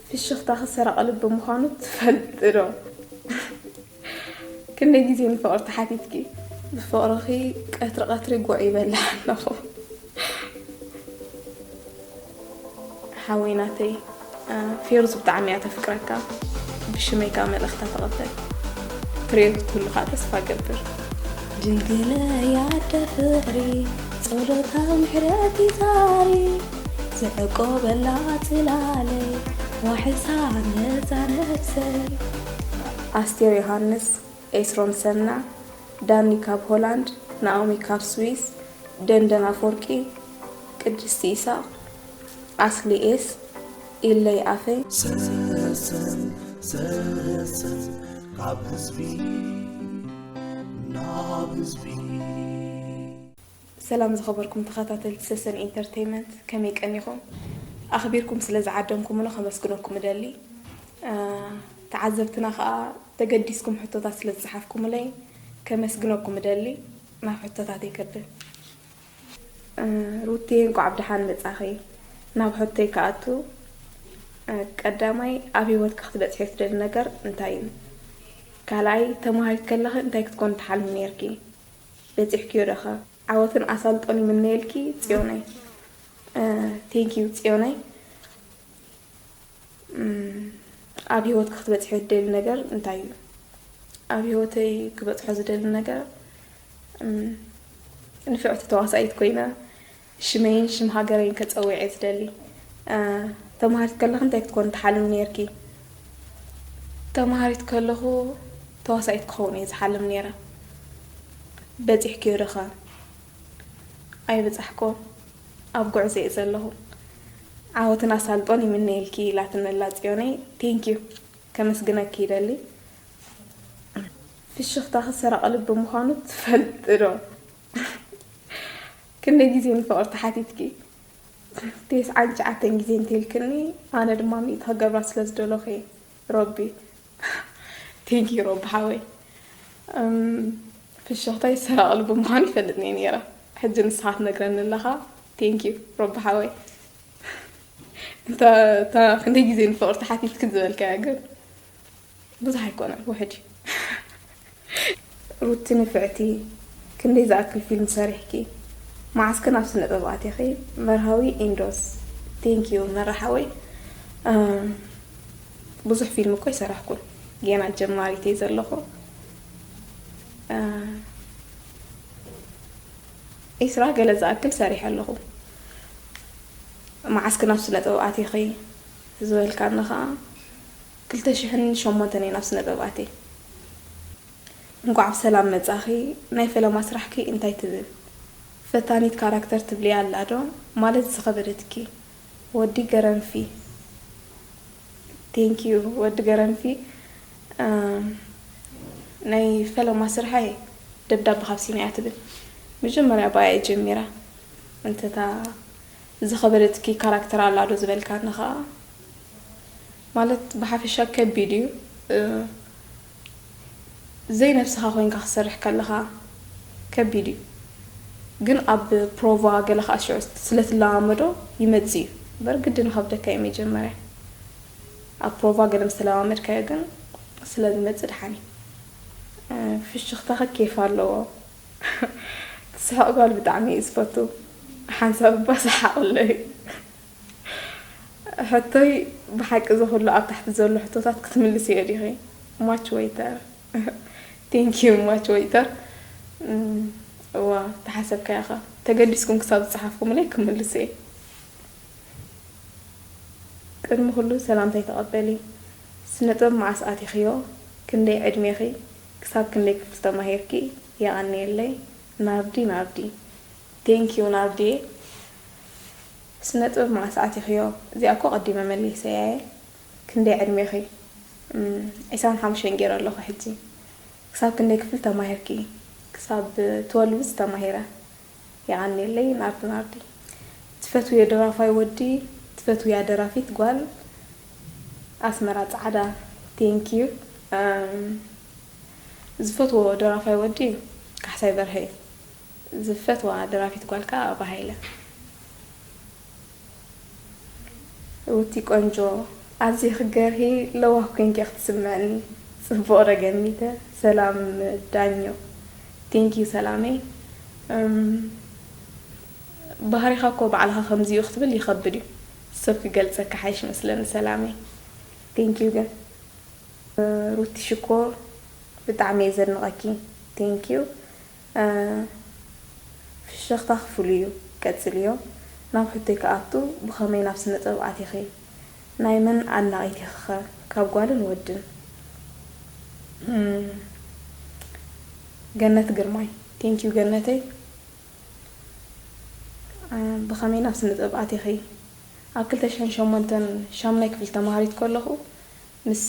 ፍሽኽታኺ ሰራቒ ልቢ ምዃኑ ትፈልጢ ዶ? ክንደይ ግዜ ንፍቕሪ ተሓቲትኪ? ብፍቕርኺ ቀትሪ ቀትሪ ጉዕ ይበልዕ ኣለኹ። ሓወይ ናተይ፣ እ፣ ፌሩዝ ብጣዕሚ እያ ተፍቅረካ። ብሽመይ ከኣ መልእኽታ ተቐበል። ትርእየት ኩሉ ከኣ ተስፋ ገብር። ድንግለይ ኣደ ፍቕሪ፣ ጸሎታ ምሕረት ይዛሪ፣ ዝዕቆበላ ጽላለይ፣ ዋሕሳ ነዛ ነፍሰይ። ኣስቴር ዮሃንስ፣ ኤስሮም ሰና፣ ዳኒ ካብ ሆላንድ፣ ናኦሚ ካብ ስዊስ፣ ደንደን ኣፈወርቂ፣ ቅድስቲ ኢሳቕ፣ ኣስሊ ኤስ፣ ኢለይ ኣፈይ። ሰሰን፣ ሰሰን፣ ካብ ህዝቢ ናብ ህዝቢ። ሰላም ዝኸበርኩም ተኸታተልቲ ሰሰን ኢንተርቴይመንት፣ ከመይ ቀኒኹም? ኣኽቢርኩም ስለ ዝዓደምኩምና ከመስግነኩም እደሊ። እ፣ ተዓዘብትና ኸኣ ተገዲስኩም ሕቶታት ስለ ዝጸሓፍኩምለይ ከመስግነኩም እደሊ። ናብ ሕቶታተይ ከብል። እ፣ ሩቲ፣ እንቋዕ ብደሓን መጻኺ። ናብ ሕቶይ ክኣቱ፣ እ፣ ቀዳማይ፣ ኣብ ህይወትኪ ክትበጽሒ ትደሊ ነገር እንታይ እዩ? ካልኣይ፣ ተማሃሪት ከለኺ እንታይ ክትኮኒ ትሓልሚ ነይርኪ? በጺሕክዮ ዶ ኸ? ዓወትን ኣሳልጦን ይምነየልኪ ጽዮነይ። እ፣ ቴንክ ዩ ጽዮነይ። እም፣ ኣብ ህይወትኪ ክትበጽሒ ትደሊ ነገር እንታይ እዩ? ኣብ ህይወተይ ክበጽሖ ዝደሊ ነገር፣ እም፣ ንፍዕቲ ተዋሳኢት ኮይነ ሽመይን ሽም ሃገረይን ከጸውዕ እየ ዝደሊ። እ፣ ተማሃሪት ከለኺ እንታይ ክትኮኒ ትሓልሚ ነይርኪ? ተማሃሪት ከለኹ ተዋሳኢት ክኸውን እየ ዝሓልም ነይረ። በጺሕክዮ ዶ ኸ? ኣይበጻሕኩን። ኣብ ጉዕዞ እየ ዘለኹ። ዓወትን ኣሳልጦን ይምነየልኪ ኢላትኒ ኣላ ጽዮነይ። ቴንክ ዩ። ከመስግነኪ ይደሊ። ፍሽኽታኺ ሰራቒ ልቢ ምዃኑ ትፈልጢ ዶ? ክንደይ ግዜ ንፍቕሪ ተሓቲትኪ? ተስዓን ትሽዓተን ግዜ እንተልክኒ፣ ኣነ ድማ ሚእቲ ክገብራ ስለ ዝደለኹ እየ። ሮቢ። ቴንክ ዩ ሮቢ ሓወይ። እም፣ ፍሽኽታይ ሰራቒ ልቢ ምዃኑ ይፈልጥኒ እየ ነይረ። ሕጂ ንስኻ ትነግረኒ ኣለኻ። ቴንክ ዩ ሮቢ ሓወይ። እንተ፣ እንተ ክንደይ ግዜ ንፍቕሪ ተሓቲትኪ ዝበልካያ ግን ብዙሕ ኣይኮነን፣ ውሕድ እዩ። ሩቲ ንፍዕቲ፣ ክንደይ ዝኣክል ፊልም ሰሪሕኪ? መዓስ ከ ናብ ስነ ጥበብ ኣቲኺ? መርሃዊ ኢንዶስ። ቴንክ ዩ መራ ሓወይ። እም፣ ብዙሕ ፊልም እኮ ኣይሰራሕኩን፣ ጌና ጀማሪት እየ ዘለኹ። እ፣ ዒስራ ገለ ዝኣክል ሰሪሐ ኣለኹ። መዓስ ከ ናብ ስነ ጥበብ ኣቲኺ ዝበልካኒ ኸኣ፣ ክልተ ሽሕን ሸሞንተን እየ ናብ ስነ ጥበብ ኣትየ። እንቋዕ ብሰላም መጻኺ። ናይ ፈለማ ስራሕኪ እንታይ ትብል? ፈታኒት ካራክተር ትብልያ ኣላ ዶ? ማለት ዝኸበደትኪ? ወዲ ገረንፊ። ቴንክ ዩ ወዲ ገረንፊ። እም፣ ናይ ፈለማ ስርሐይ ደብዳብ ካብ ሲና እያ ትብል። መጀመርያ ብኣያ እየ ጀሚራ። እንተታ ዝኸበደትኪ ካራክተር ኣላ ዶ ዝበልካኒ ኸኣ፣ ማለት ብሓፈሻ ከቢድ እዩ። እ፣ ዘይነብስኻ ኮይንካ ክትሰርሕ ከለኻ ከቢድ እዩ። ግን ኣብ ፕሮቫ ገለ ኸኣ ሽዑ ስለ ትለማመዶ ይመጽእ እዩ። እምበር ግድን ይኸብደካ እዩ መጀመርያ። ኣብ ፕሮቫ ገለ ምስ ተለማመድካዮ ግን ስለ ዝመጽእ ደሓን እዩ። እ፣ ፍሽኽታኺ ኬፍ ኣለዎ። ትስሕቕ ጓል ብጣዕሚ እየ ዝፈቱ። ሓንሳብ እባ ሰሓቕለይ። ሕቶይ፣ ብሓቂ እዚ ኩሉ ኣብ ታሕቲ ዘሎ ሕቶታት ክትምልስዮ ዲኺ? ማች ወይተር። ቴንክ ዩ ማች ወይተር። እም፣ እዋ፣ ተሓሰብካዮ ኸ? ተገዲስኩም ክሳብ ዝጸሓፍኩምለይ ክምልስ እየ። ቅድሚ ኩሉ ሰላምታይ ተቐበሊ። ስነ ጥበብ መዓስ ኣቲኽዮ? ክንደይ ዕድሜኺ? ክሳብ ክንደይ ክፍሊ ተማሂርኪ? የቐንየለይ። ናርዲ፣ ናርዲ። ቴንክ ዩ ናርዲየ። ስነ ጥበብ መዓስ ኣቲኽዮ? እዚኣ እኮ ቀዲመ መሊሰያ እየ። ክንደይ ዕድሜኺ? እም፣ ዒስራን ሓሙሽተን ገይረ ኣለኹ ሕጂ። ክሳብ ክንደይ ክፍሊ ተማሂርኪ? ክሳብ ትወልቭስ ተማሂረ። የቐንየለይ ናርዲ ናርዲ። ትፈትውዮ ደራፋይ ወዲ? ትፈትውያ ደራፊት ጓል? ኣስመራ ጻዕዳ። ቴንክ ዩ። እም፣ ዝፈትዎ ደራፋይ ወዲ ካሕሳይ በርሀ እዩ። ዝፈትዋ ደራፊት ጓል ከኣ ኣባ ሃይለ። ሩቲ ቆንጆ፣ ኣዝዩ ክገርሂ ለዋህ ኮንኪ ክትስምዕኒ። ጽቡቕ ዶ ገሚተ? ሰላም ዳኞ። Thank you ሰላመይ። እም፣ ባህሪኻ እኮ ባዕልኻ ከምዚኡ ክትብል ይኸብድ እዩ። ሰብ ክገልጸካ ሓይሽ መስለኒ ሰላመይ። Thank you ግን። ሩቲ ሽኮር ብጣዕሚ እየ ዘድንቐኪ። Thank you። እ፣ ፍሽኽታኺ ፍሉይ እዩ፣ ቀጽልዮ። ናብ ሕቶይ ክኣቱ፣ ብኸመይ ናብ ስነ ጥበብ ኣቲኺ? ናይ መን ኣድናቒት ኢኺኸ? ካብ ጓልን ወድን? እም፣ ገነት ግርማይ። Thank you ገነተይ። እ፣ ብኸመይ ናብ ስነ ጥበብ ኣቲኺ? ኣብ ክልተ ሽሕን ሸሞንተን ሻምናይ ክፍሊ ተማሃሪት ከለኹ ምስ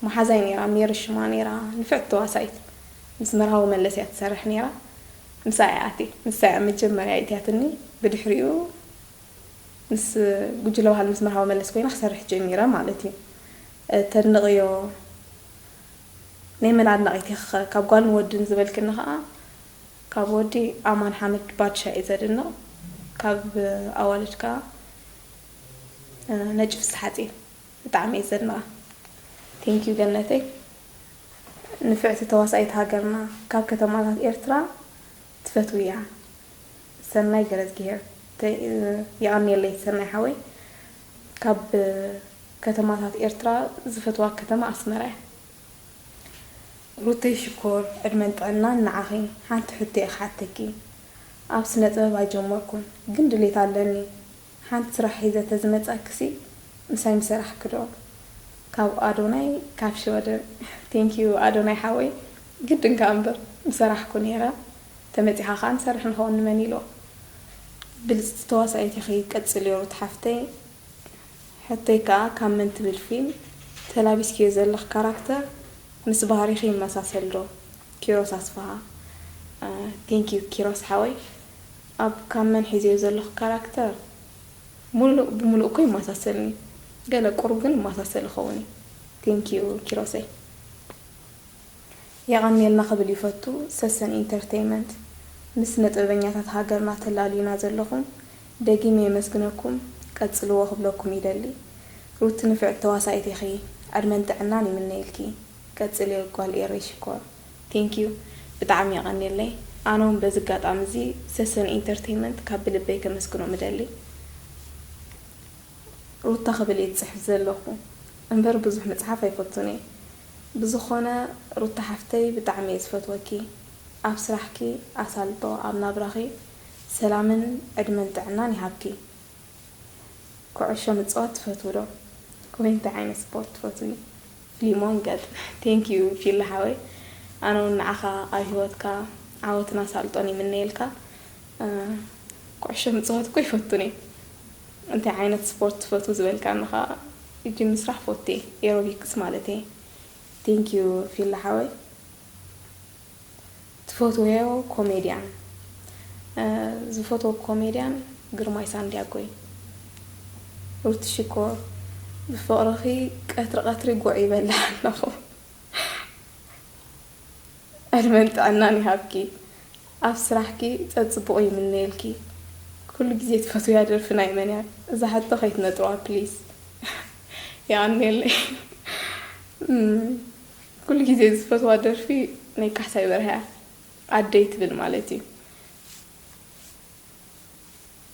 መሓዛይ ነይራ፣ ሜሪ ሽማ ነይራ፣ ንፍዕቲ ተዋሳኢት። ምስ መርሃዊ መለስ እያ ትሰርሕ ነይራ። ምስኣ እያ ኣትየ። ንሳ እያ መጀመርያ ኣእትያትኒ። ብድሕሪኡ ምስ ጉጅለ ባህሊ ምስ መርሃዊ መለስ ኮይና ክሰርሕ ጀሚረ ማለት እዩ። እ፣ ተድንቕዮ ናይ መን ኣድናቒት ኢኺ ኸ? ካብ ጓልን ወድን ዝበልክኒ ኸኣ፣ ካብ ወዲ ኣማን ሓመድ ባድሻ እየ ዘድንቕ፣ ካብ ኣዋልድ ከኣ፣ እ፣ ነጭ ፍስሓጽዮን ብጣዕሚ እየ ዘድንቓ። Thank you ገነተይ። ንፍዕቲ ተዋሳኢት ሃገርና ካብ ከተማታት ኤርትራ ትፈትውያ? ሰናይ ገረዝግሄር። ተ-፣ የቐንየለይ ሰናይ ሓወይ። ካብ ከተማታት ኤርትራ ዝፈትዋ ከተማ ኣስመራ እያ። ሩተይ ሽኮር፣ ዕድመን ጥዕናን ንዓኺ። ሓንቲ ሕቶ እየ ክሓተኪ። ኣብ ስነ ጥበብ ኣይጀመርኩን፣ ግን ድሌት ኣለኒ። ሓንቲ ስራሕ ሒዘ ተዝመጻክሲ ምሳይ ምሰራሕኪ ዶ? ካብ ኣዶናይ ካብ ሽወደን። Thank you ኣዶናይ ሓወይ፣ ግድን ከኣ እምበር ምሰራሕኩ ነይረ። ተመጺኻ ከኣ ንሰርሕ ንኸውን ንመን ኢልዎ። ብልጽቲ ተዋሳኢት ኢኺ፣ ቀጽልዮ ሩት ሓፍተይ። ሕቶይ ከኣ ካብ መን ትብል ፊልም ተላቢስክዮ ዘለኺ ካራክተር ምስ ባህሪኺ ይመሳሰል ዶ? ኪሮስ ኣስፍሃ። እ፣ Thank you ኪሮስ ሓወይ። ኣብ ካብ መን ሒዘዮ ዘለኹ ካራክተር ሙሉእ ብሙሉእ እኮ ይመሳሰልኒ፣ ገለ ቁሩብ ግን ይመሳሰል ይኸውን እዩ። Thank you ኪሮሰይ። የቐንየልና ክብል ይፈቱ ሰሰን ኢንተርተይመንት። ምስ ስነ ጥበበኛታት ሃገርና ተላልዩና ዘለኹም ደጊመ የመስግነኩም፣ ቀጽልዎ ክብለኩም ይደሊ። ሩቲ ንፍዕቲ ተዋሳኢት ኢኺ፣ ዕድመን ጥዕናን ይምነየልኪ። ቀጽልዮ ጓል ኤረይ ሽኮር። Thank you። ብጣዕሚ የቐንየለይ። ኣነ እውን በዚ ኣጋጣሚ እዚ ሰሰን ኢንተርተይመንት ካብ ብልበይ ከመስግኖም እደሊ። ሩታ ክብል እየ ዝጽሕፍ ዘለኹ እምበር ብዙሕ ምጽሓፍ ኣይፈቱን እየ። ብዝኾነ ሩታ ሓፍተይ ብጣዕሚ እየ ዝፈትወኪ። ኣብ ስራሕኪ ኣሳልጦ፣ ኣብ ናብራኺ ሰላምን ዕድመን ጥዕናን ይሃብኪ። ኩዕሾ ምጽዋት ትፈትዊ ዶ? ወይ እንታይ ዓይነት ስፖርት ትፈትዊ? ፍሊሞን ገጥ። Thank you ፊላ ሓወይ። ኣነ እውን ንዓኻ ኣብ ህይወትካ ዓወትን ኣሳልጦን ይምነየልካ። እ፣ ኩዕሾ ምጽዋት እኮ ይፈቱን እየ። እንታይ ዓይነት ስፖርት ትፈትው ዝበልካኒ ኸኣ ጂም ምስራሕ ፈቱ እየ፣ ኤሮቢክስ ማለት እየ። Thank you ፊላ ሓወይ። ትፈትውዮ ኮሜድያን? እ፣ ዝፈትዎ ኮሜድያን ግርማይ ሳንዲያጎ እዩ። ሩቲ ሽኮር፣ ብፍቕርኺ ቀትሪ ቀትሪ ጉዕ ይበልዕ ኣለኹ። ዕድመን ጥዕናን ይሃብኪ። ኣብ ስራሕኪ ጸጽቡቑ ይምነየልኪ። ኩሉ ግዜ ትፈትውያ ደርፊ ናይ መን እያ? እዛ ሕቶ ከይትነጥርዋ ፕሊስ። የቐንየለይ። እም፣ ኩሉ ግዜ ዝፈትዋ ደርፊ ናይ ካሕሳይ በርሀ እያ። ኣደይ ትብል ማለት እዩ።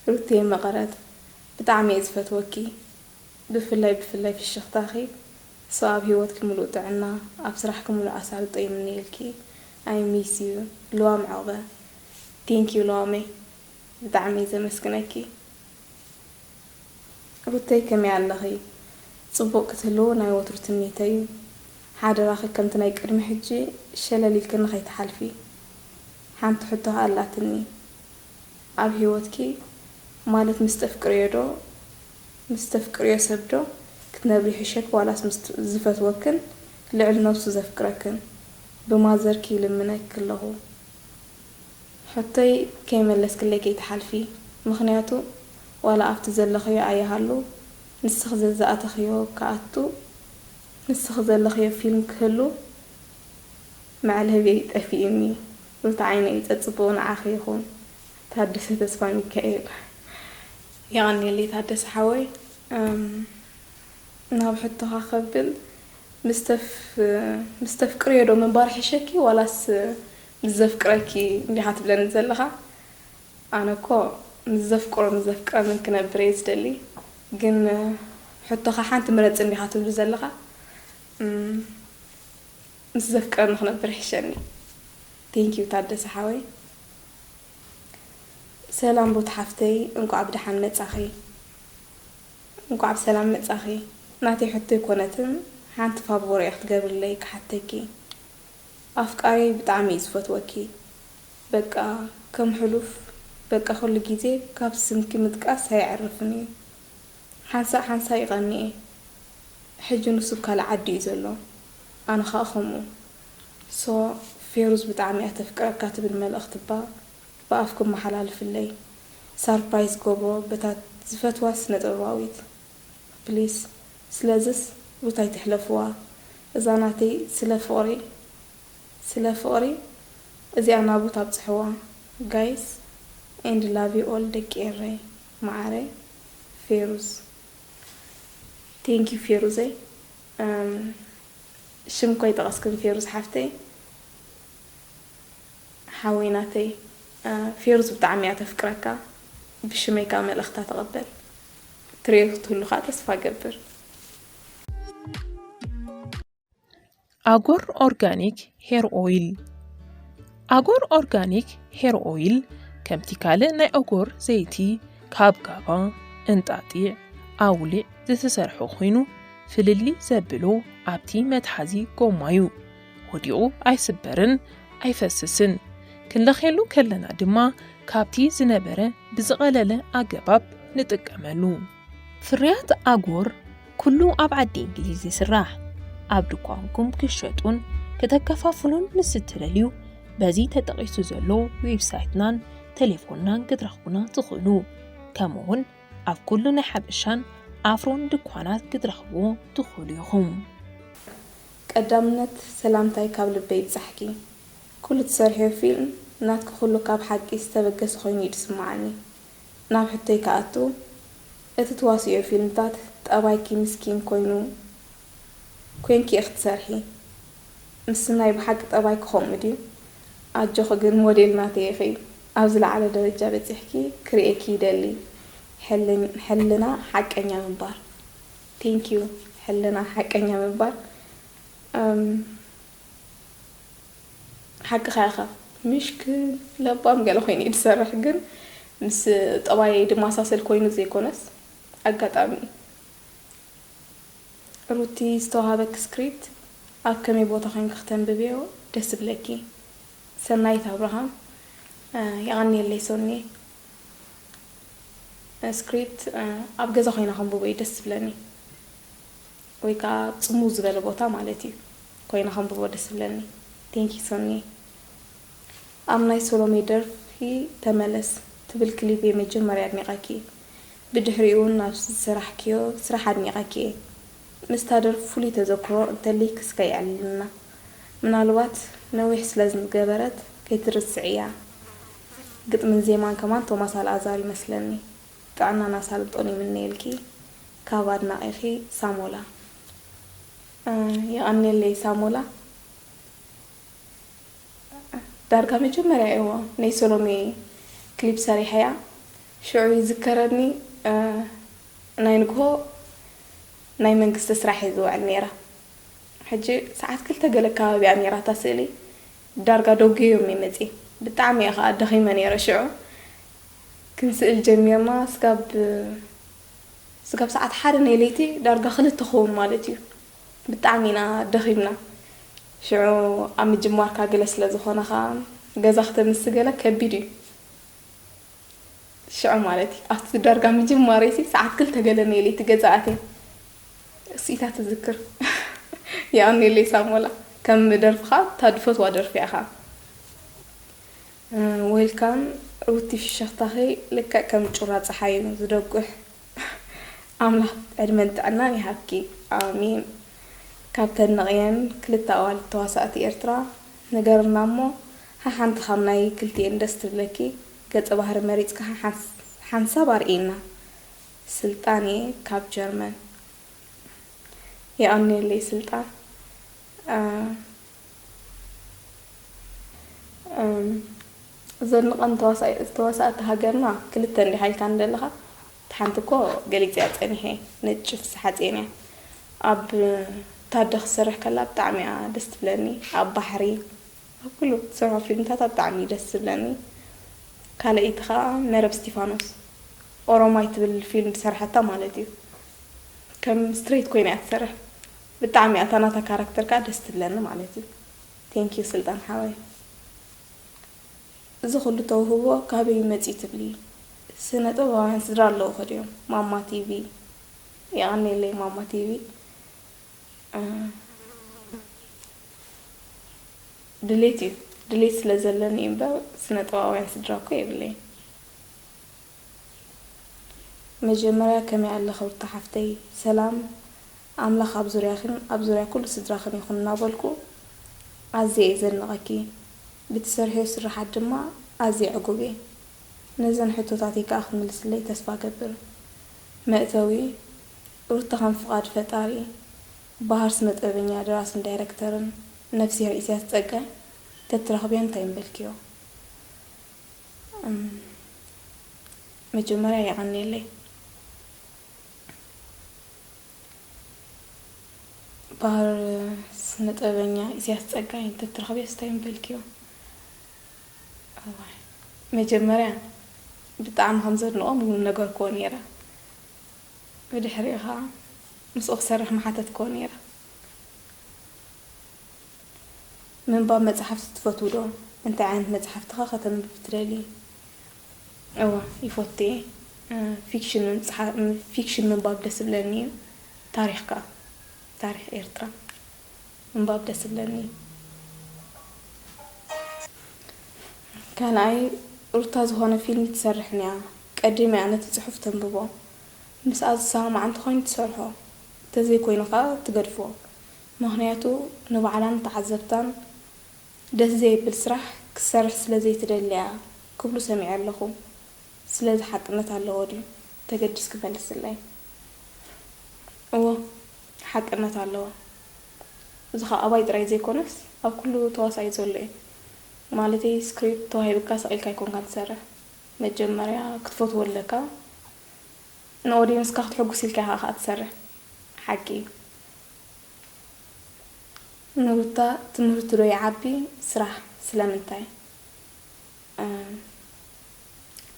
ሩትየ መቐረት፣ ብጣዕሚ እየ ዝፈትወኪ። ብፍላይ ብፍላይ ፍሽኽታኺ። So ኣብ ህይወትኪ ምሉእ ጥዕና፣ ኣብ ስራሕኪ ምሉእ ኣሳልጦ ይምነየልኪ። I miss you። ልዋም ዕቕበ። Thank you ልዋመይ። ብጣዕሚ እየ ዘመስግነኪ። ሩተይ ከመይ ኣለኺ? ጽቡቕ ክትህልዉ ናይ ወትሩ ትምኒተይ እዩ። ሓደራኺ ከምቲ ናይ ቅድሚ ሕጂ ሸለል ኢልክኒ ከይትሓልፊ። ሓንቲ ሕቶ ከኣ ኣላትኒ። ኣብ ህይወትኪ ማለት ምስ ተፍቅርዮ ዶ ምስ ተፍቅርዮ ሰብ ዶ ክትነብሪ ይሕሸኪ ዋላስ ምስ ዝፈትወክን ልዕሊ ነብሱ ዘፍቅረክን? ብማዘርኪ ይልምነኪ ኣለኹ። ሕቶይ ከይመለስክለይ ከይትሓልፊ፣ ምኽንያቱ ዋላ ኣብቲ ዘለኽዮ ኣይሃሉ ንስኺ ዘዝኣተኽዮ ክኣቱ፣ ንስኺ ዘለኽዮ ፊልም ክህሉ መዕለቢየይ ጠፊኡኒ። ሩታ ዓይነይ ጸጽቡቑ ንዓኺ ይኹን። ታደሰ ተስፋሚካኤል። የቐንየለይ ታደሰ ሓወይ። እም፣ ናብ ሕቶኻ ከብል፣ ምስ ተፍ-፣ ምስ ተፍቅርዮ ዶ ምንባር ይሕሸኪ ዋላስ ምስ ዘፍቅረኪ እንዲኻ ትብለኒ ዘለኻ? ኣነ እኮ ምስ ዘፍቅሮ ምስ ዘፍቅረንን ክነብር እየ ዝደሊ። ግን ሕቶኻ ሓንቲ ምረጽ እንዲኻ ትብሉ ዘለኻ፣ እም፣ ምስ ዘፍቅረኒ ክነብር ይሕሸኒ። ቴንኪዩ ታደሰ ሓወይ። ሰላም ሩት ሓፍተይ፣ እንቋዕ ብደሓን መጻኺ። እንቋዕ ብሰላም መጻኺ። ናተይ ሕቶ ኣይኮነትን፣ ሓንቲ ፋቮር እየ ክትገብርለይ ክሓተኪ። ኣፍቃሪየይ ብጣዕሚ እዩ ዝፈትወኪ። በቃ ከም ሕሉፍ፣ በቃ ኩሉ ግዜ ካብ ስምኪ ምጥቃስ ኣየዕርፍን እዩ። ሓንሳእ ሓንሳእ ይቐንእ እየ። ሕጂ ንሱ ኣብ ካልእ ዓዲ እዩ ዘሎ። ኣነ ኸኣ ከምኡ። ሶ፣ ፌሩዝ ብጣዕሚ እያ ተፍቅረካ ትብል መልእኽቲ እባ ብኣፍኪ ኣመሓላልፍለይ። ሳርፕራይዝ ገብሮ በታ ዝፈትዋ ስነ ጥበባዊት። ፕሊስ፣ ስለዝስ ሩት ኣይትሕለፍዋ። እዛ ናተይ ስለ ፍቕሪ፣ ስለ ፍቕሪ እዚኣ ናብ ሩት ኣብጽሕዋ። ጋይስ፣ and love you all ደቂ ኤረይ፣ መዓረይ፣ ፌሩዝ። ቴንኪዩ ፌሩዘይ። እም፣ ሽም እኮ ኣይጠቐስክን ፌሩዝ ሓፍተይ። ሓወይ ናተይ፣ እ፣ ፌሩዝ ብጣዕሚ እያ ተፍቅረካ። ብሽመይ ከኣ መልእኽታ ተቐበል። ትርእዮ ክትህሉ ከኣ ተስፋ እገብር። ኣጎር ኦርጋኒክ ሄር ኦይል። ኣጎር ኦርጋኒክ ሄር ኦይል ከምቲ ካልእ ናይ ኣጎር ዘይቲ ካብ ጋባ፣ እንጣጢዕ፣ ኣውሊዕ ዝተሰርሐ ኮይኑ፣ ፍልልይ ዘብሎ ኣብቲ መትሓዚ ጎማ እዩ። ወዲቑ ኣይስበርን ኣይፈስስን። ክንለኽየሉ ከለና ድማ ካብቲ ዝነበረ ብዝቐለለ ኣገባብ ንጥቀመሉ። ፍርያት ኣጎር ኩሉ ኣብ ዓዲ እንግሊዝ ይስራሕ። ኣብ ድኳንኩም ክሸጡን ከተከፋፍሉን ምስ እትደልዩ፣ በዚ ተጠቒሱ ዘሎ ዌብሳይትናን ቴሌፎንናን ክትረኽቡና ትኽእሉ። ከምኡውን ኣብ ኩሉ ናይ ሓበሻን ኣፍሮን ድኳናት ክትረኽብዎ ትኽእሉ ኢኹም። ቀዳምነት ሰላምታይ ካብ ልበይ ይብጻሕኪ። ኩሉ ትሰርሕዮ ፊልም ናትኪ ኩሉ ካብ ሓቂ ዝተበገሰ ኮይኑ እዩ ዝስምዓኒ። ናብ ሕቶይ ክኣቱ፣ እቲ ትዋስእዮ ፊልምታት ጠባይኪ ምስኪን ኮይኑ ኮይንኪ ኢኺ ትሰርሒ። ምስ ናይ ብሓቂ ጠባይኪ ከምኡ ድዩ? ኣጆኺ ግን ሞዴል ናተይ ኢኺ። ኣብ ዝለዓለ ደረጃ በጺሕኪ ክርእየኪ ይደሊ። ሕልን-፣ ሕልና ሓቀኛ ምንባር። ቴንኪዩ ሕልና ሓቀኛ ምንባር። እም፣ ሓቅኻ ኢኻ። ምሽክል ለባም ገለ ኮይኑ እዩ ዝሰርሕ፣ ግን ምስ ጠባየይ ድመሳሰል ኮይኑ ዘይኮነስ ኣጋጣሚ እዩ። ሩቲ፣ ዝተዋሃበኪ ስክሪፕት ኣብ ከመይ ቦታ ኮይንኪ ክተንብብዮ ደስ ዝብለኪ? ሰናይት ኣብርሃም። እ፣ የቐንየለይ ሶኒ። ስክሪፕት፣ እ፣ ኣብ ገዛ ኮይነ ከንብቦ እዩ ደስ ዝብለኒ፣ ወይ ከዓ ጽምው ዝበለ ቦታ ማለት እዩ፣ ኮይነ ከንብቦ ደስ ዝብለኒ። ቴንኪ ሶኒ። ኣብ ናይ ሶሎሜ ደርፊ ተመለስ ትብል ክሊፕ እየ መጀመርያ ኣድኒቐኪ። ብድሕሪኡ እውን ናብ ዝሰራሕክዮ ስራሕ ኣድኒቐኪ እየ። ምስታ ደርፊ ፍሉይ ተዘክሮ እንተልይኪ እስከ የዕልልና። ምናልባት ነዊሕ ስለ ዝገበረት ከይትርስዕያ። ግጥምን ዜማን ከማን ቶማስ ኣልኣዛር ይመስለኒ። ጥዕናን ኣሳልጦን ይምነየልኪ። ካብ ኣድናቒኺ ሳሞላ። እ፣ የቐንየለይ ሳሞላ። ዳርጋ መጀመርያ እዎ ናይ ሶሎሜ ክሊፕ ሰሪሐያ። ሽዑ ይዝከረኒ፣ እ፣ ናይ ንግሆ ናይ መንግስቲ ስራሕ እየ ዝውዕል ነይረ። ሕጂ ሰዓት ክልተ ገለ ከባቢ እያ ነይራ እታ ስእሊ። ዳርጋ ደጉዮም እየ መፅየ። ብጣዕሚ እየ ከዓ ደኺመ ነይረ ሽዑ። ክንስእል ጀሚርና ስጋብ፣ ስጋብ ሰዓት ሓደ ናይ ለይቲ ዳርጋ ክልተ ክኸውን ማለት እዩ። ብጣዕሚ ኢና ደኺምና። ሽዑ ኣብ ምጅማርካ ገለ ስለ ዝኾነ ከዓ ገዛ ክተምሲ ገለ ከቢድ እዩ። ሽዑ ማለት እዩ። ኣብቲ ዳርጋ ምጅማረይሲ ሰዓት ክልተ ገለ ናይ ለይቲ ገዛ ኣትየ። ስኢታ ትዝክር። የቐንየለይ ሳሞላ። ከም ደርፍኻ እታ ድፈትዋ ደርፊ እያ ኸዓ። እ፣ ዌልካም ሩቲ፣ ፍሽኽታኺ ልክዕ ከም ጩራ ጸሓይ እዩ ዝደጉሕ። ኣምላኽ ዕድመን ጥዕናን ይሃብኪ። ኣሜን። ካብ ተድንቕየን ክልተ ኣዋልድ ተዋሳእቲ ኤርትራ ንገርና እሞ፣ ሓሓንቲ ካብ ናይ ክልቲኤን ደስ ትብለኪ ገጸ ባህሪ መሪጽካ ሓንስ-፣ ሓንሳብ ኣርእየና። ስልጣን እየ ካብ ጀርመን። የቐንየለይ ስልጣን። እ፣ እም፣ ዘድንቐን ተዋሳኢ-፣ ተዋሳእቲ ሃገርና ክልተ እንዲኻ ኢልካ እንደለኻ፣ እታ ሓንቲ እኮ ገሊጽያ ጸኒሐ፣ ነጭ ፍስሓጽየን እያ። ኣብ ታደ ክሰርሕ ከላ ብጣዕሚ እያ ደስ ትብለኒ። ኣብ ባሕሪ፣ ኣብ ኩሉ ትሰርሖ ፊልምታታ ብጣዕሚ እዩ ደስ ዝብለኒ። ካልኣይቲ ኸኣ መረብ እስቲፋኖስ፣ ኦሮማይ ትብል ፊልም ዝሰርሐታ ማለት እዩ። ከም ስትሬት ኮይና እያ ትሰርሕ። ብጣዕሚ እያ እታ ናታ ካራክተር ከኣ ደስ ትብለኒ ማለት እዩ። ቴንክ ዩ ስልጣን ሓወይ። እዚ ኩሉ ተውህቦ ካበይ እዩ መጺኡ ትብሊ? ስነ ጥበባውያን ስድራ ኣለውኺ ድዮም? ማማ ቲቪ። የቐንየለይ ማማ ቲቪ። እ፣ ድሌት እዩ። ድሌት ስለ ዘለኒ እዩ እምበር ስነ ጥበባውያን ስድራ እኮ የብለይን። መጀመርያ ከመይ ኣለኺ ሩታ ሓፍተይ? ሰላም ኣምላኽ ኣብ ዙርያኽን ኣብ ዙርያ ኩሉ ስድራኽን ይኹን እናበልኩ፣ ኣዝየ እየ ዘድንቐኪ። ብትሰርሕዮ ስርሓት ድማ ኣዝየ ዕጉብ እየ። ነዘን ሕቶታተይ ከኣ ክትምልስለይ ተስፋ እገብር። መእተዊ፣ ሩታ ከም ፍቓድ ፈጣሪ፣ በሃር ስነ ጥበበኛ፣ ደራስን ዳይረክተርን ነፍስሄር ኢሳያስ ጸጋይ ተትረኽብዮ እንታይ ምበልክዮ? እም፣ መጀመርያ የቐንየለይ። በሃር ስነ ጥበበኛ ኢሳያስ ጸጋይ እንተትረኽብዮ እንታይ ምበልክዮ? እዋይ፣ መጀመርያ ብጣዕሚ ከም ዘድንቖ ምነገርክዎ ነይረ። ብድሕሪኡ ኸኣ ምስኡ ክሰርሕ ምሓተትክዎ ነይረ። ምንባብ መጻሕፍቲ ትፈትዊ ዶ? እንታይ ዓይነት መጻሕፍቲ ኸ ከተንብቢ ትደልዪ? እወ፣ ይፈቱ እየ። እ፣ ፊክሽን ምጽሓ-፣ ም-፣ ፊክሽን ምንባብ ደስ ዝብለኒ እዩ። ታሪኽ ከኣ፣ ታሪኽ ኤርትራ ምንባብ ደስ ዝብለኒ እዩ። ካልኣይ፣ ሩታ ዝኾነ ፊልም ትሰርሕ እኒኣ። ቀዲማ እያ ነቲ ጽሑፍ ተንብቦ። ምስኣ ዝሰማማዕ እንተኾይኑ ትሰርሖ፣ እንተዘይኮይኑ ኸኣ ትገድፎ። ምኽንያቱ ንባዕላን ተዓዘብታን ደስ ዘይብል ስራሕ ክትሰርሕ ስለ ዘይትደሊ እያ ክብሉ ሰሚዐ ኣለኹ። ስለዚ ሓቅነት ኣለዎ ድዩ? ተገዲስኪ መልስለይ። እወ፣ ሓቅነት ኣለዎ። እዚ ኸኣ ኣባይ ጥራይ ዘይኮነስ ኣብ ኩሉ ተዋሳኢ ዘሎ እዩ። ማለተይ ስክሪፕት ተዋሂብካ ሰቒልካ ኣይኮንካን ትሰርሕ። መጀመርያ ክትፈትዎ ኣለካ። ንኦድየንስካ ክተሐጉስ ኢልካ ኢኻ ኸኣ ትሰርሕ። ሓቂ እዩ። ንሩታ ትምህርቲ ዶ ይዓቢ ስራሕ ስለምንታይ? እ፣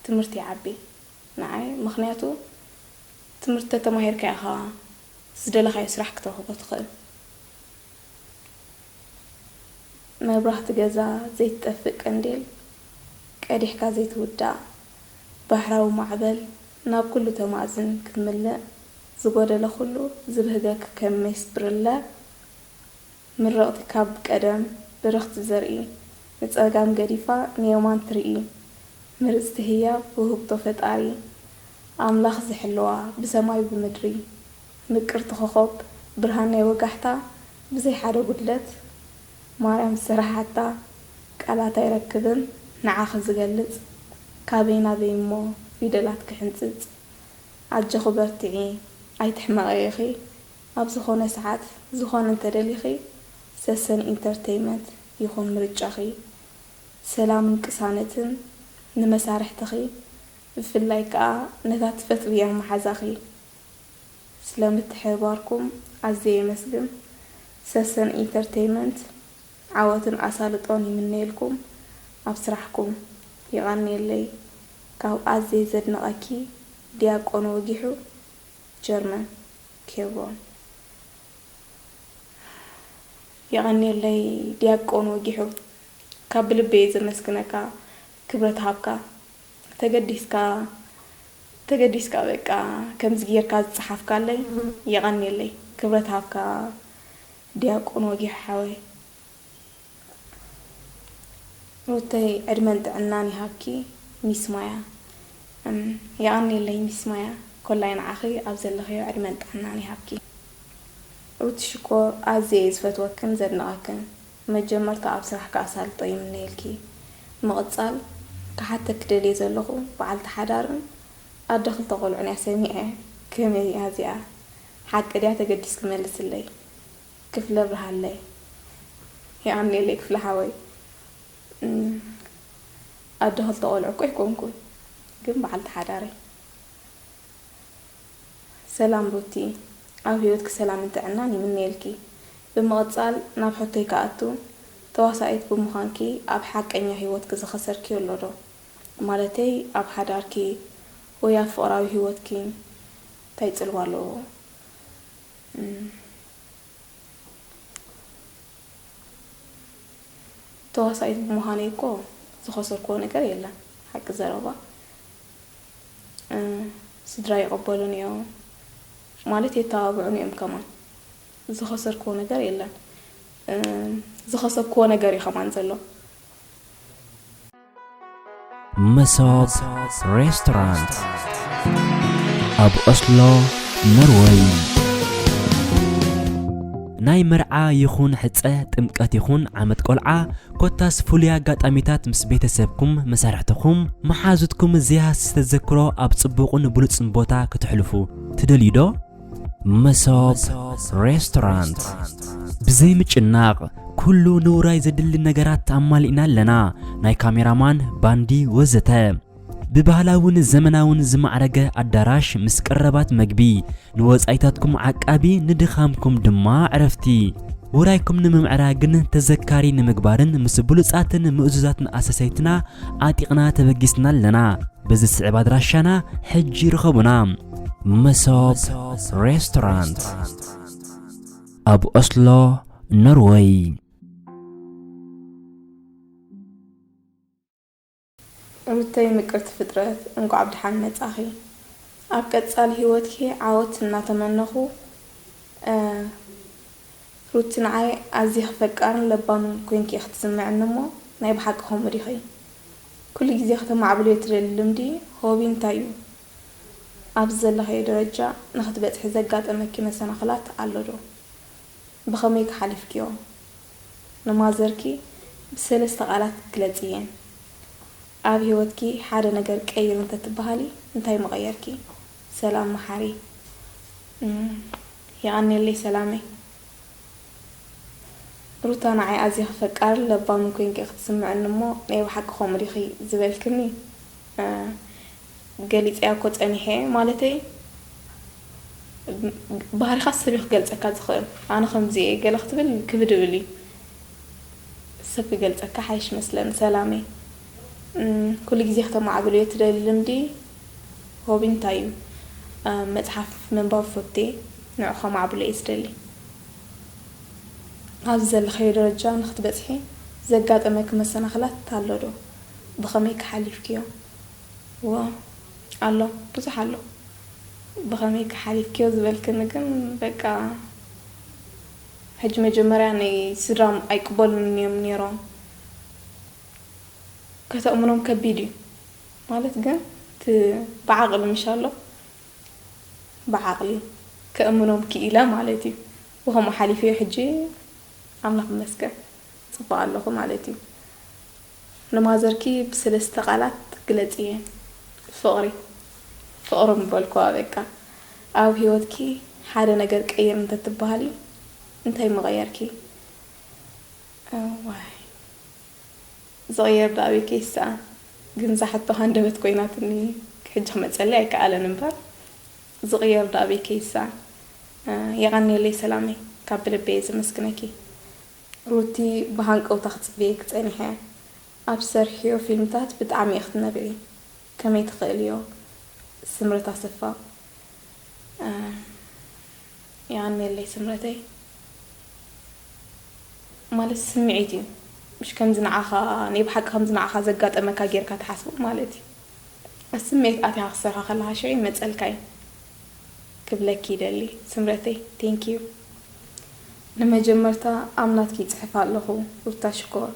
ትምህርቲ ይዓቢ ንዓይ። ምኽንያቱ ትምህርቲ ተተማሂርካ ኢኻ ዝደለኻዮ ስራሕ ክትረኽቦ ትኽእል። መብራህቲ ገዛ ዘይትጠፍእ ቀንዴል፣ ቀዲሕካ ዘይትውዳእ ባሕራዊ ማዕበል፣ ናብ ኩሉ ተማእዝን ክትምልእ፣ ዝጎደለ ኩሉ ዝብህገክ ከም ሜስ ብርለ፣ ምርቕቲ ካብ ቀደም ብርኽቲ ዘርኢ፣ ንጸጋም ገዲፋ ንየማን ትርኢ፣ ምርጽቲ ህያብ ውህብቶ ፈጣሪ፣ ኣምላኽ ዝሕልዋ ብሰማይ ብምድሪ፣ ምቅርቲ ኮኾብ ብርሃን ናይ ወጋሕታ፣ ብዘይ ሓደ ጉድለት ማርያም ዝሰራሓታ፣ ቃላት ኣይረክብን ንዓኺ ዝገልጽ፣ ካበይ ናበይ እሞ ፊደላት ክሕንጽጽ፣ ኣጆኺ በርትዒ ኣይትሕመቒ ኢኺ፣ ኣብ ዝኾነ ሰዓት ዝኾነ እንተደሊኺ ሰሰን ኢንተርተይመንት ይኹን ምርጫኺ፣ ሰላምን ቅሳነትን ንመሳርሕትኺ፣ ብፍላይ ከኣ ነታ ትፈትውያ መሓዛኺ። ስለ ምትሕብባርኩም ኣዝየ የመስግን። ሰሰን ኢንተርተይመንት ዓወትን ኣሳልጦን ይምነየልኩም ኣብ ስራሕኩም። የቐንየለይ። ካብ ኣዝየ ዘድንቐኪ ዲያቆን ወጊሑ፣ ጀርመን፣ ኬብሮን። የቐንየለይ ዲያቆን ወጊሑ፣ ካብ ብልበይ እየ ዘመስግነካ። ክብረት ሃብካ። ተገዲስካ፣ ተገዲስካ በቃ ከምዚ ጌርካ ዝጸሓፍካለይ የቐንየለይ። ክብረት ሃብካ ዲያቆን ወጊሑ ሓወይ። ሩተይ ዕድመን ጥዕናን ይሃብኪ ሚስ ማያ። እም፣ የቐንየለይ ሚስ ማያ፣ ኮላይ ንዓኺ ኣብ ዘለኽዮ ዕድመን ጥዕናን ይሃብኪ። ሩቲ ሽኮር፣ ኣዝየ እየ ዝፈትወክን ዘድንቐክን። መጀመርታ ኣብ ስራሕኪ ኣሳልጦ ይምነየልኪ። ምቕጻል ክሓተኪ ደልየ ዘለኹ፣ በዓልቲ ሓዳርን ኣደ ክልተ ቆልዑን እያ ሰሚዐ። ከመይ እያ እዚኣ? ሓቂ ድያ ተገዲስኪ መልስለይ ክፍለ ብርሃለይ። የቐንየለይ ክፍለ ሓወይ። እም፣ ኣደ ክልተ ቆልዑ እኮ ኣይኮንኩን፣ ግን በዓልቲ ሓዳር እየ። ሰላም ሩቲ፣ ኣብ ህይወትኪ ሰላምን ጥዕናን ይምነየልኪ። ብምቕጻል ናብ ሕቶይ ክኣቱ፣ ተዋሳኢት ብምዃንኪ ኣብ ሓቀኛ ህይወትኪ ዝኸሰርክዮ ኣሎ ዶ? ማለተይ ኣብ ሓዳርኪ ወይ ኣብ ፍቕራዊ ህይወትኪ እንታይ ጽልዋ ኣለዎ? እም። ተዋሳኢት ብምዃነይ እኮ ዝኸሰርክዎ ነገር የለን። ሓቂ ዘረባ፣ እ፣ ስድራ ይቕበሉኒ እዮም፣ ማለት የተባብዑኒ እዮም ከማን። ዝኸሰርክዎ ነገር የለን። እ፣ ዝኸሰብክዎ ነገር እዩ ከማን ዘሎ። መሶብ ሬስቶራንት ኣብ ኦስሎ ኖርወይ። ናይ መርዓ ይኹን ሕጸ፣ ጥምቀት ይኹን ዓመት ቆልዓ፣ ኮታስ ፍሉይ ኣጋጣሚታት ምስ ቤተሰብኩም፣ መሳርሕትኹም፣ መሓዙትኩም ዘይሃስስ ተዘክሮ ኣብ ጽቡቕን ብሉጽን ቦታ ክተሕልፉ ትደልዩ ዶ? መሶብ ሬስቶራንት። ብዘይ ምጭናቕ፣ ኩሉ ንውራይ ዘድሊ ነገራት ኣማሊእና ኣለና። ናይ ካሜራማን፣ ባንዲ ወዘተ። ብባህላውን ዘመናውን ዝማዕረገ ኣዳራሽ ምስ ቀረባት መግቢ፣ ንወጻኢታትኩም ዓቃቢ፣ ንድኻምኩም ድማ ዕረፍቲ። ውራይኩም ንምምዕራግን ተዘካሪ ንምግባርን ምስ ብሉጻትን ምእዙዛትን ኣሰሰይትና ኣጢቕና ተበጊስና ኣለና። በዚ ስዕብ ኣድራሻና ሕጂ ርኸቡና። መሶብ ሬስቶራንት ኣብ ኦስሎ ኖርወይ። ሩተይ ምቅርቲ ፍጥረት፣ እንኳዕ ብድሓን መጻኺ። ኣብ ቀጻሊ ህይወትኪ ዓወት እናተመነኹ፣ እ፣ ሩቲ ንዓይ ኣዚኺ ፈቃርን ለባምን ኮይንኪ ኢኺ ትስምዕኒ እሞ ናይ ብሓቂ ከምኡ ዲኺ? ኩሉ ግዜ ከተማዕብልዮ ትደሊ ልምዲ ሆቢ እንታይ እዩ? ኣብዚ ዘለኽዮ ደረጃ ንኽትበጽሒ ዘጋጠመኪ መሰናኽላት ኣሎ ዶ? ብኸመይ ከ ሓሊፍክዮ? ንማዘርኪ ብሰለስተ ቃላት ግለጽየን። ኣብ ህይወትኪ ሓደ ነገር ቀይሪ እንተትበሃሊ እንታይ ምቐየርኪ? ሰላም መሓሪ። እም፣ የቐንየለይ ሰላመይ። ሩታ ንዓይ ኣዚኺ ፈቃርን ለባምን ኮይንኪ ክትስምዕኒ እሞ ናይ ብሓቂ ከምኡ ዲኺ ዝበልክኒ፣ እ፣ ገሊጸያ እኮ ጸኒሐ እየ። ማለተይ፣ ባህሪኻ ሰብ እዩ ክገልጸካ ዝኽእል። ኣነ ከምዚ እየ ገለ ክትብል ክብድ እብል እዩ። ሰብ ክገልጸካ ሓይሽ መስለኒ ሰላመይ። እም፣ ኩሉ ግዜ ከተማዕብልዮ ትደሊ ልምዲ ሆቢ እንታይ እዩ? እ፣ መጽሓፍ ምንባብ ፈቴ፣ ንዑ ከማዕብሎ እየ ዝደሊ። ኣብዚ ዘለኽዮ ደረጃ ንኽትበጽሒ ዘጋጠመኪ መሰናኽላት ኣሎ ዶ? ብኸመይ ከ ሓሊፍክዮ? እወ ኣሎ፣ ብዙሕ ኣሎ። ብኸመይ ከ ሓሊፍክዮ ዝበልክኒ ግን በቃ ሕጂ መጀመርያ ናይ ስድራ ኣይቅበሉን እዮም ነይሮም። ከተእምኖም ከቢድ እዩ ማለት ግን እቲ ብዓቕሊ ምሽ ኣሎ ብዓቕሊ ከእምኖም ክኢለ ማለት እዩ። ብኸምኡ ሓሊፈዮ ሕጂ ኣምላኽ ይመስገን ጽቡቕ ኣለኹ ማለት እዩ። ንማዘርኪ ብሰለስተ ቃላት ግለጽየን። ፍቕሪ። ፍቕሪ ምበልኩዋ በቃ። ኣብ ህይወትኪ ሓደ ነገር ቀይሪ እንተትበሃሊ እንታይ ምቐየርኪ? እዋይ። ዝቕየር ደኣ ኣበይ ከይስኣን። ግን እዛ ሕቶ ሃንደበት ኮይናትኒ ሕጂ ክመጸለይ ኣይከኣለን እምበር፣ ዝቕየር ደኣ ኣበይ ከይስኣን። እ፣ የቐንየለይ ሰላመይ፣ ካብ ብልቢ እየ ዘመስግነኪ። ሩቲ፣ ብሃንቀውታ ክጽበየኪ ጸኒሐ። ኣብ ትሰርሕዮ ፊልምታት ብጣዕሚ ኢኺ ክትነብዒ። ከመይ ትኽእልዮ? ስምረት ኣሰፋ። እ፣ የቐንየለይ ስምረተይ። ማለት ስምዒት እዩ። ምሽ ከምዚ ንዓኻ፣ ናይ ብሓቂ ከምዚ ንዓኻ ዘጋጠመካ ጌርካ ትሓስቦ ማለት እዩ። ስምዒት ኣትያ ክትሰርሖ ከለኻ ሽዑ ይመጸልካ እዩ ክብለኪ ይደሊ ስምረተይ። Thank you። ንመጀመርታ ኣብ ናትኪ ይጽሕፍ ኣለኹ ሩታ ሽኮር።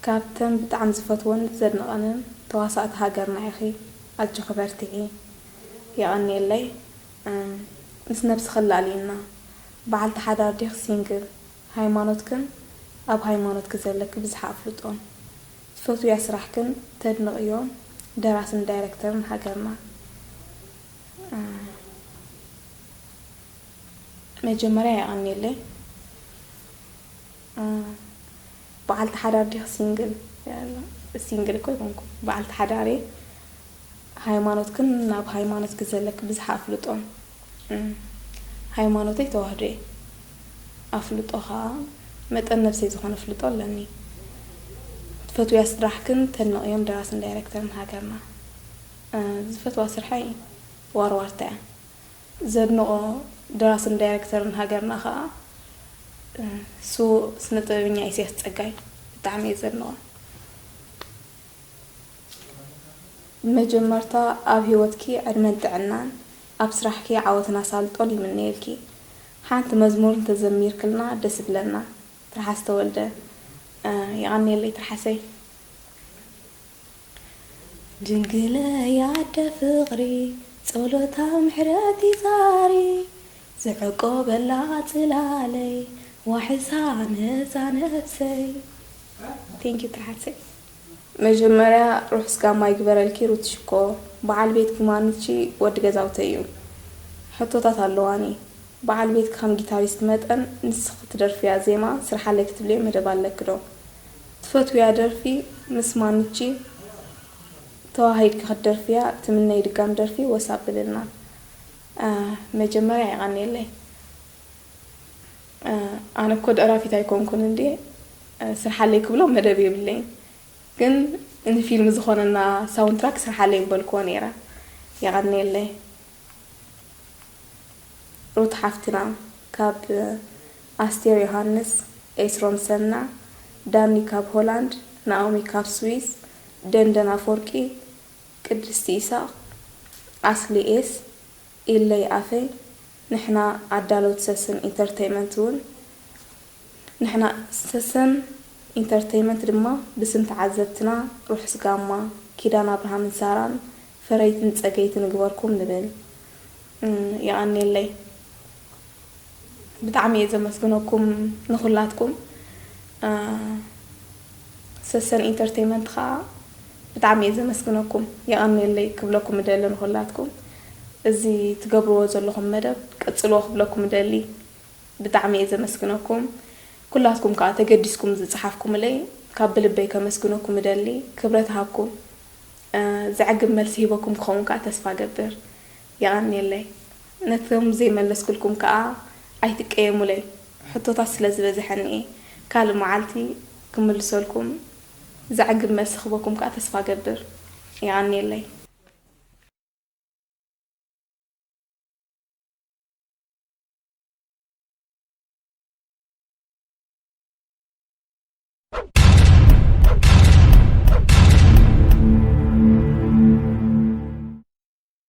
ካብተን ብጣዕሚ ዝፈትወን ዘድንቐንን ተዋሳእቲ ሃገርና ኢኺ። ኣጆኺ በርትዒ። የቐንየለይ። እም፣ ምስ ነብስኺ ኣላልይና። በዓልቲ ሓዳር ዲኺ ሲንግል? ሃይማኖትክን ኣብ ሃይማኖትኪ ዘለኪ ብዝሒ ኣፍልጦን ትፈትውያ ስራሕክን ተድንቕዮ ደራስን ዳይረክተርን ሃገርና። እም፣ መጀመርያ የቐንየለይ። እ፣ በዓልቲ ሓዳር ዲኺ ሲንግል? ያላ፣ ሲንግል እኮ ኣይኮንኩ። በዓልቲ ሓዳር እየ። ሃይማኖትክን ናብ ሃይማኖትኪ ዘለኪ ብዝሓ ኣፍልጦ? እ፣ ሃይማኖተይ ተዋህዶ እየ። ኣፍልጦ ኸኣ መጠን ነብሰይ ዝኾነ ኣፍልጦ ኣለኒ። ትፈትውያ ስራሕክን ተድንቕዮም ደራስን ዳይረክተርን ሃገርና? እ፣ ዝፈትዋ ስርሐይ ዋርዋርታ እያ። ዘድንቖ ደራስን ዳይረክተርን ሃገርና ኸኣ፣ እ፣ ስዉእ ስነ ጥበበኛ ኢሳያስ ጸጋይ ብጣዕሚ እየ ዘድንቖ። መጀመርታ ኣብ ህይወትኪ ዕድመን ጥዕናን፣ ኣብ ስራሕኪ ዓወትን ኣሳልጦን ይምነየልኪ። ሓንቲ መዝሙር እንተዘሚርክልና ደስ ይብለና። ትርሓስ ተወልደ። እ፣ የቐንየለይ ትርሓሰይ። ድንግለይ ኣደ ፍቕሪ፣ ጸሎታ ምሕረት ይዛሪ፣ ዝዕቆበላ ጽላለይ፣ ዋሕሳ ነዛ ነፍሰይ። Thank you ትርሓሰይ። መጀመርያ ሩሑስ ጋማ ይግበረልኪ ሩት ሽኮ። በዓል ቤትኪ ማንቺ ወዲ ገዛውተይ እዩ። ሕቶታት ኣለዋኒ። በዓል ቤትኪ ከም ጊታሪስት መጠን ንስኺ ትደርፍያ ዜማ ስርሓለይ ክትብልዮ መደብ ኣለኪ ዶ? ትፈትውያ ደርፊ ምስ ማንቺ ተዋሃሂድኪ ክትደርፍያ ትምነይ ድጋም ደርፊ ወስ ኣብልልና። እ፣ መጀመርያ የቐንየለይ። እ፣ ኣነ እኮ ደራፊት ኣይኮንኩን እንዴ፣ እ፣ ስርሓለይ ክብሎ መደብ የብለይን። ግን ንፊልም ዝኾነና ሳውንትራክ ስርሓለይ ምበልክዎ ነይረ። የቐንየለይ። ሩት ሓፍትና ካብ ኣስቴር ዮሃንስ፣ ኤስሮም ሰና፣ ዳኒ ካብ ሆላንድ፣ ናኦሚ ካብ ስዊስ፣ ደንደን ኣፈወርቂ፣ ቅድስቲ ኢሳቕ፣ ኣስሊ ኤስ፣ ኢለይ ኣፈይ፣ ንሕና ኣዳለውቲ ሰሰን ኢንተርተይመንት እውን፣ ንሕና ሰሰን ኢንተርተይመንት ድማ ብስም ተዓዘብትና ሩሑስ ጋማ፣ ኪዳን ኣብርሃምን ሳራን ፈረይትን ጸገይትን ንግበርኩም ንብል። እም፣ የቐንየለይ። ብጣዕሚ እየ ዘመስግነኩም ንኹላትኩም። እ፣ ሰሰን ኢንተርተይመንት ኸኣ ብጣዕሚ እየ ዘመስግነኩም። የቐንየለይ ክብለኩም እደሊ ንኹላትኩም። እዚ ትገብርዎ ዘለኹም መደብ ቀጽልዎ ክብለኩም እደሊ። ብጣዕሚ እየ ዘመስግነኩም። ኩላትኩም ከኣ ተገዲስኩም ዝጸሓፍኩምለይ ካብ ብልበይ ከመስግነኩም እደሊ። ክብረት ይሃብኩም። እ፣ ዘዕግብ መልሲ ሂበኩም ክኸውን ከኣ ተስፋ እገብር። የቐንየለይ። ነቶም ዘይመለስኩልኩም ከኣ ኣይትቀየሙለይ። ሕቶታት ስለ ዝበዝሐኒ እየ። ካልእ መዓልቲ ክምልሰልኩም፣ ዘዕግብ መልሲ ክህበኩም ከኣ ተስፋ እገብር። የቐንየለይ።